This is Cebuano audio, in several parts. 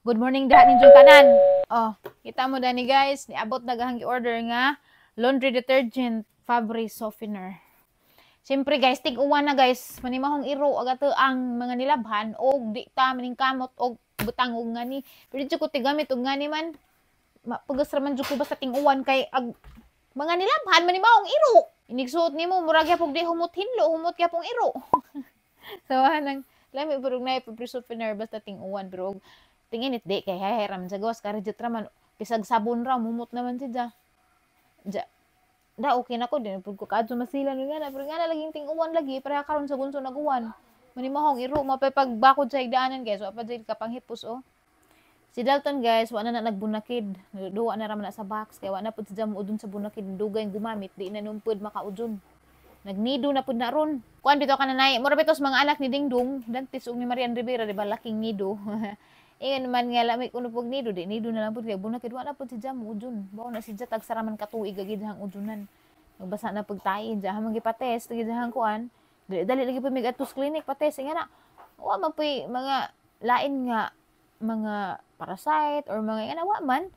Good morning diha ninyong tanan. Oh, kita mo dani, guys, niabot na gahang order nga laundry detergent, fabric softener. Siyempre, guys, tig-uwan na, guys, manimahong iro agato ang mga nilabhan og di ta maning kamot og butang og ngani. Pero di ko tigamit og ngani man. Mapugas ra man jud ko basta ting-uwan kay ag mga nilabhan manimahong iro. Inigsuot nimo murag gyapon di humot hinlo, humot gyapon iro. So anang lami pero na fabric softener basta ting-uwan, pero og tinginit di kay hay ram sa gawas kari jud raman bisag sabon ra humot naman siya. Ja, da okay na ko din pud ko kadto masila no nga na, pero nga na laging ting-uwan lagi pareha karon sa gunso naguwan. Manimahong iro mapay pagbakod sa higdaanan, guys, wa pa jud kapanghipos oh. Si Dalton, guys, wa na na nagbunakid. Duwa na raman na sa box kay wa na pud siya muudon sa bunakid, dugay gumamit di na numpod makaudon. Nagnido na pud na ron. Kuan bitaw ka nanay, mura bitaw sa mga anak ni Dingdong, Dantes ug ni Marian Rivera, di ba laking nido. Ingon man nga lami kuno pug nido, di nido na lang pud kay bunakid wa na pud si Jam udon. Bao na si Ja tag saraman ka tuig agid hang udunan. Magbasa na pagtain ja hamang gipatest gid hang kuan. Dali dali lagi pud mig adto sa clinic patest nga na. Wa man puy mga lain nga mga parasite or mga nga wa man.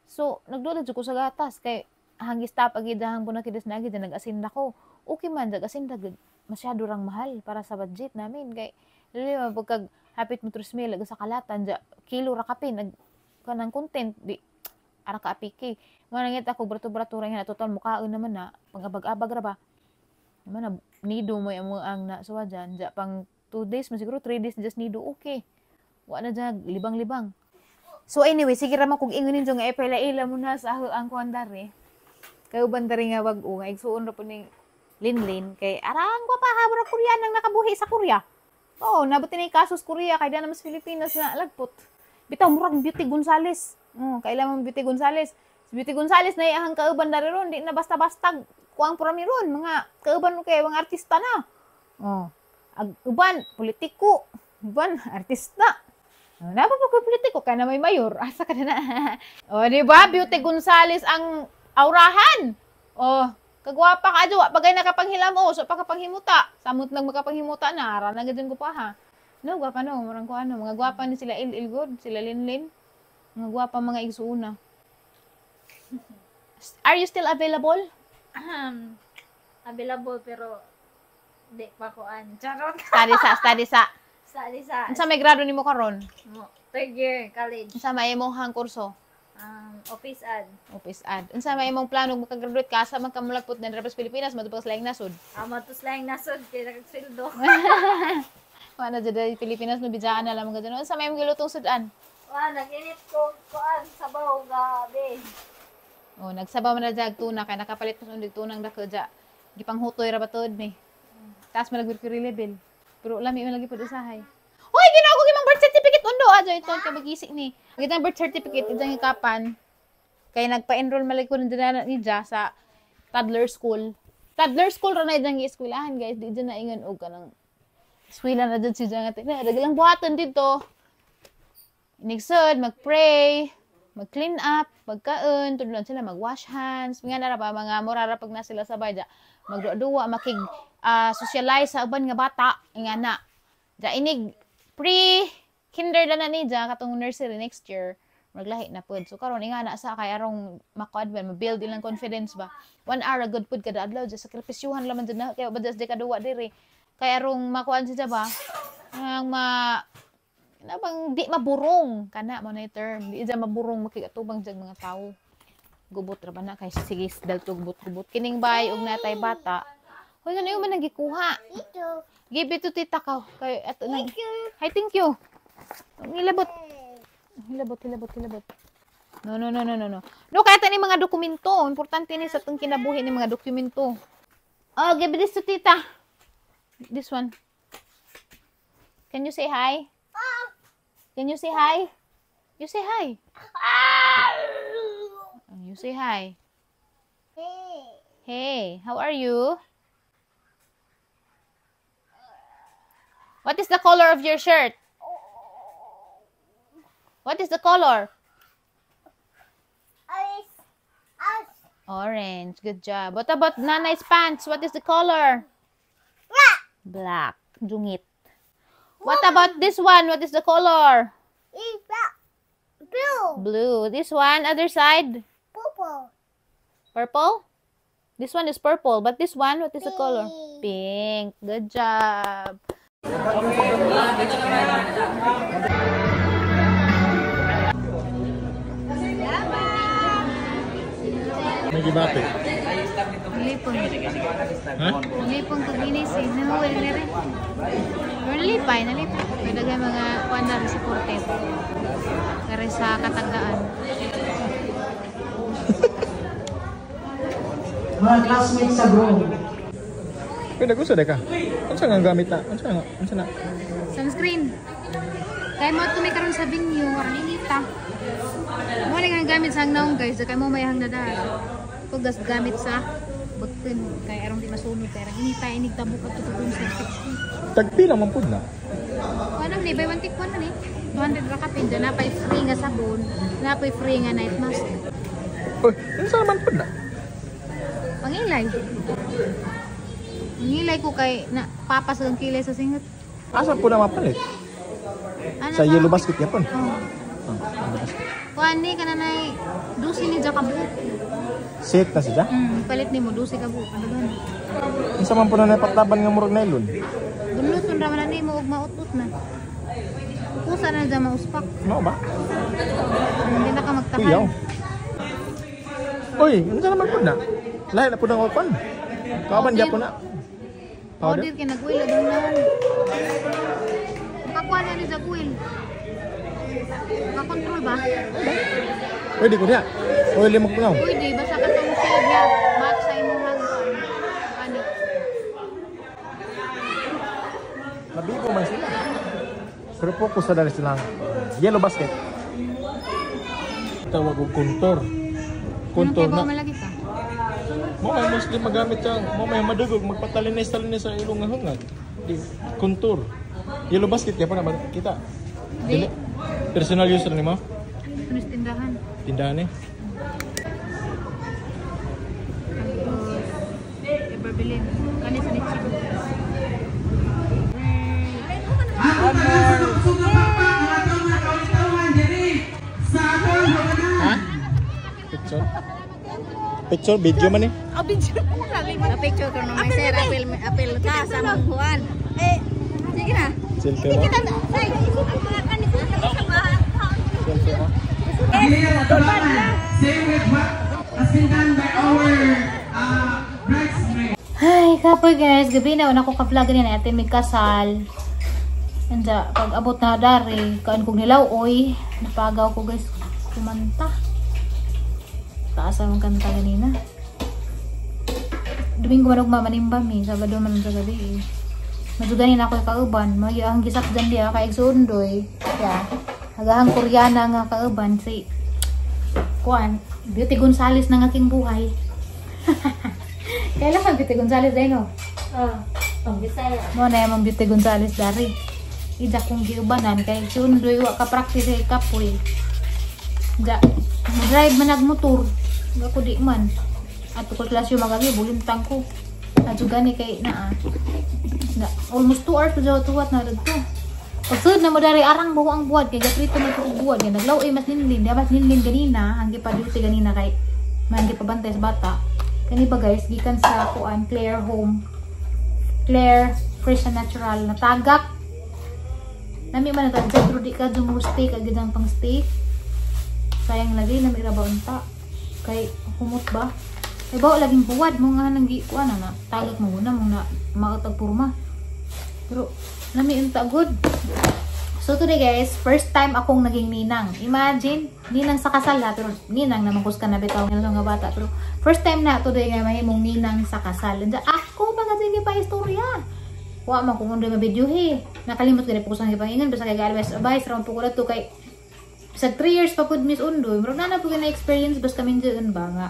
So nagduda jud ko sa gatas kay hang stop agid hang bunakid is nagi nag-asinda ko. Okay man nag-asinda gud, masyado rang mahal para sa budget namin kay dili man pagkag hapit mo 3,000 sa kalatan ja kilo ra kapin nag kanang content di ara ka apiki mo nangita ko brato-brato ra nga total mukaon naman na pangabag-abag ra ba naman na nido mo ang ang na suwa dyan ja pang 2 days man siguro, 3 days just nido, okay wa na dyan libang-libang. So anyway, sige ra man kog ingon ninyo nga ipila-ila mo na sa ang kuan dari kayo bandari nga wag-o nga igsuon ra po ning Linlin kay arang gwapa ha, murag Korean ang nakabuhi sa Korea. Oo, nabot ni kasos Korea kay da naman sa Pilipinas na lagpot. Bitaw murag Beauty Gonzales. Oh, kailan man Beauty Gonzales. Si Beauty Gonzales na iyang kauban dari ron, di na basta-basta kuang pura mi ron, mga kauban kay mga artista na. Oh. Ag uban politiko, uban artista. Oh, napa pa ko politiko kay na may mayor. Asa ka na? Oh, di ba? Beauty Gonzales ang aurahan. Oh, kagwapa ka adyo, pagay nakapanghilam o, so pakapanghimuta. Samot nang makapanghimuta na, ara na gid ko pa ha. No, gwapa no, murang ko ano, mga gwapa ni sila Il Il good, sila Linlin. Mga gwapa mga igsuuna. Are you still available? Available pero di pa kuan. Charot. Study sa, study sa. Study sa. Unsa may grado nimo karon? Mo, third year college. Unsa may imong hang kurso? Office ad. Office ad. Unsa may imong plano makagraduate ka sa man ka mulagpot na sa Pilipinas, madto pa sa laing nasod? Amo to sa laing nasod kay nakagsweldo. Wala na dyan Pilipinas no bidjaan na lang mga dyan. Unsa may imong gilutong sudan? Wa nag-init ko kuan sabaw gabi. Oh, nagsabaw man na dyan tuna kay nakapalit pa sa undig tunang dako dya. Gipanghutoy ra ba tuod ni. Taas man mercury level. Pero lami man lagi pud usahay. Hoy, ginawa ko gimang birth certificate undo ajo ito kay magisik ni. Gitang birth certificate itong kapan. Kay nagpa-enroll malay ko nang ni Ja sa toddler school. Toddler school ra na diyang gieskwelahan, guys. Di dyan na ingon og kanang eskwela na dyan si Ja nga tina. Lang buhaton dito. Inigsod, mag-pray, mag-clean up, magkaon, tudlon sila mag-wash hands. Nga na ra ba mga murara pag na sila sabay ja. Magduwa-duwa, makig socialize sa uban nga bata, nga na. Ja inig pre kinder na ni ja katong nursery next year maglahi na pud. So karon inga na sa kay arong makuad ba, ma-build ilang confidence ba. 1 hour a good pud kada adlaw ja, sakripisyuhan laman jud na kay ba di kaduwa diri. Kay arong makuan siya ba ang ma na bang di maburong kana mo na term, di dyan maburong makigatubang dyan mga tao. Gubot ra ba na kay sige dalto gubot-gubot kining bay og natay bata. Hoy, ano yung man nagikuha? Give it to tita ka kay ato nang. Hi, thank you. Hilabot, hilabot, hilabot, hilabot. No, no, no, no, no, no, no. Kaya ni mga dokumento, importante ni sa atong kinabuhi ni mga dokumento. Oh, give this to tita, this one. Can you say hi? Can you say hi? You say hi. You say hi. Hey, how are you? What is the color of your shirt? What is the color? Orange. Good job. What about Nanay's pants? What is the color? Black. Jungit. What about this one? What is the color? Blue. This one, other side? Purple. Purple? This one is purple, but this one, what is the color? Pink. Good job. May gibati. Nalipong. Ha? Nalipong kaginis eh. Nahuwal na rin. Pero nalipay, nalipay. Pwede kayo mga kuwan na rin sa korte. Kare sa katagdaan. Mga classmates sa groom. Pwede gusto ka. Unsa nga gamit na? Unsa nga? Unsa na? Sunscreen. Kaya mo ito may karon sa venue, aron inita. Mo ni nga gamit sa hangnaong guys, kay mo may hangdadar. Pag gamit sa bagten kay aron di masunog kay aron inita inig tabok at tutupon sa Tagpila man pud na. Ano ni buy one take one man eh. 200 ra kapin dyan, napay free nga sabon, napay free nga night mask. Oy, unsa man pud na? Pangilay. Pangilay ko kay na papas ang kilay sa singot. Asa pud na mapalit? Ano Sa ba? yellow basket yapon. Oh. Ah, yellow basket. Kuan ni kananay 12 ni dyan kabuok. Set na siya. Palit nimo 12 ka buok. Ano ba? Unsa man pud na napatlaban nga murag nylon? Bunluton ra man na nimo og mautot na. Kusa na dyan mauspak. Mao ba? Hindi na ka magtakal. Kuyaw. Oy, unsa naman pud na? Lahi na pud ang kuan. Kauban gyapon na. Powder. Powder kay nag-oil ang naon. Makakuha na ni sa oil. Makakontrol ba? Pwede ko diha. Oily mo kunaw. Pwede, basta ka tong shade nga match sa imong hanggon. Ano? Mabigo man sila. Pero focus sa dali silang yellow basket. Tawag og contour. Contour Anong na. kay malagi ka? Mo may mostly magamit siya. Mo may madugog magpatalinis-talinis sa ilong nga hungag. Di contour. Yellow basket kaya pa na kita. Di. Dili. Personal user nimo? Tunis tindahan. Tindahan eh. Tapos, Everbilin. Kani sa Nichigo. Ha? Picture? Picture video man eh. Picture ko naman sir, apil apil ka sa mong kuan. Eh, sige na. Selfie mo. Selfie mo. Same with what has been done by our bridesmaid. Ay, kapoy guys. Gabi na, una ko ka-vlog ganyan natin may kasal. Anja, pag abot na dari, kaan kong nilaw, oy. Napagaw ko guys, kumanta. Taas ang kanta ganina. Domingo man og mamanimba mi, Sabado man sa gabi eh. Medyo ganin ako kauban, mayo ang gisak dyan diya kay Igsoondoy. Ya. Agahang Koreana nga kauban si Kuan, Beauty Gonzales ng aking buhay. Kailan ka Beauty Gonzales dahil no? Oh, pang Bisaya. Mo na yung Beauty Gonzales dari. Ida kong giubanan kay Sundoy wa ka practice kay kapoy. Da, drive man nagmotor. Ako di man. Ato ko klase yung magabi buhintang ko. Adyo gani kay naa. Da, almost 2 hours pa tuwat na dagto. Pagsunod na mo dari arang buho ang buwad kay gaprito man ko buwad kay naglaw ay mas ninlin, di mas ninlin ganina, ang gipa duty ganina kay man gipabantay sa bata. Kani ba guys, gikan sa kuan Claire Home. Claire Fresh and Natural na tagak. Nami man na pero di ka dumo steak agad ang pang steak. Sayang lagi nami ra ba unta. Kay humot ba? Kay bawo laging buwad mo nga nang gi kuan na tagak mo na mo na mautag porma. Pero nami unta good. So today guys, first time akong naging ninang. Imagine, ninang sa kasal ha, pero ninang naman kus ka na bitaw nga bata. Pero first time na today nga mahimong ninang sa kasal. Anja ako ba kasi pa istorya. Wa man kung unday mabidyo he. Nakalimot gani po ko sa gipangingon basta kay always advice ra po ko dato kay sa 3 years pa pud Miss Undoy. Murag na po na experience basta kami dyan ba nga.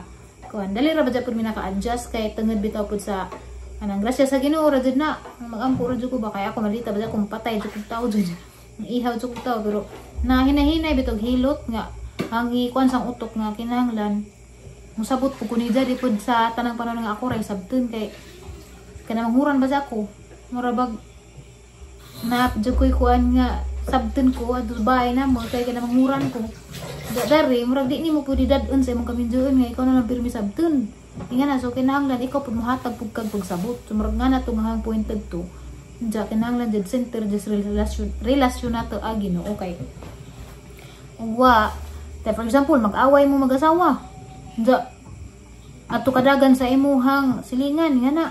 Kuan dali ra ba jud pud mi naka-adjust kay tungod bitaw pud sa anang grasya sa Ginoo ra jud na. Magampo ra jud ko ba kay ako malita ba kung patay jud kog tawo jud. Ihaw jud kog tawo pero nahinahinay bitog hilot nga ang ikuan sang utok nga kinahanglan musabot ko kunida di pud sa tanang panahon nga ako ray sabton kay kanang manghuran ba sa ako. Mura bag na jud koy kuan nga sabton ko adto bahay na mo kay kanang manghuran ko. Dari murag di nimo pwede dad-on sa imong kaminjoon nga ikaw na lang pirmi sabton. Inga na, so kinahanglan ikaw pud mohatag pud kag pagsabot. So murag nga na to nga point to. Diya kinahanglan jud center jud sa relasyon nato agi no. Okay. Ug wa ta, for example, mag-away mo mag-asawa. Diya ato kadagan sa imuhang silingan nga na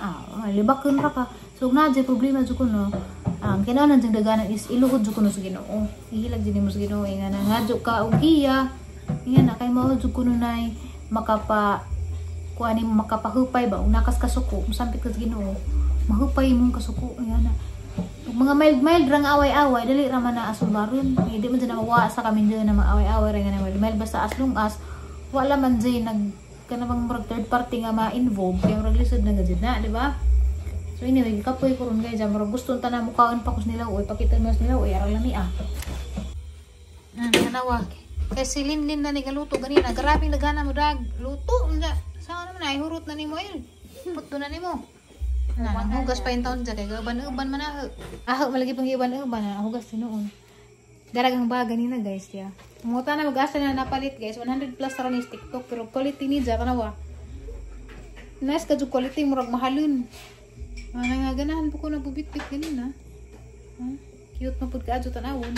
libakon ra ka. So na jud problema jud kuno. Ang kinahanglan jud daganan is iluhod jud kuno sa Ginoo. Ihilag jud nimo sa Ginoo nga na ngadyo ka og iya. Nga na kay mao jud kuno nay makapa kuan nimo, makapahupay ba ug nakas kasuko, musampit ka sa Ginoo, mahupay imong kasuko nga na. Ug mga mild mild rang away-away, dali ra man na asulbaron. Hindi man dyan na mawa sa kami dyan na mga away-away ra nga na mild mild, basta as long as wala man dyan nag kanang murag third party nga ma-involve, kaya murag lisod na gajud na, di ba? So anyway, kapoy ko ron guys, murag gusto ta na mukaon pa ko nila, uy, pakita mo nila, uy, aral lami ah. Tanawa. Kay si Linlin na ni galuto ganina, grabing lagana mo dag luto. Unsa sa ano man ay hurot na nimo il. Puto na nimo. Na, hugas pa yung taon dyan, kay uban-uban man na. Ah, malagi pang iban-uban na, hugas tinuon. Daragang ba ganina guys ya. Muta na mag-asa na napalit guys, 100 plus ra ni TikTok pero quality ni dya kanawa. Nice ka jud quality, murag mahalon. Mga nga ganahan po ko na bubit-bit ganina. Huh? Cute man pud kaadyo tan-awon.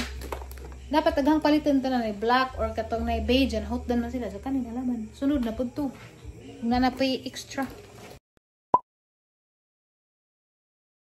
Dapat aghang palitan tanan ay black or katong na beige and hot dan man sila. So kanin nalaman. Sunod na pud to. Kung na na pay extra.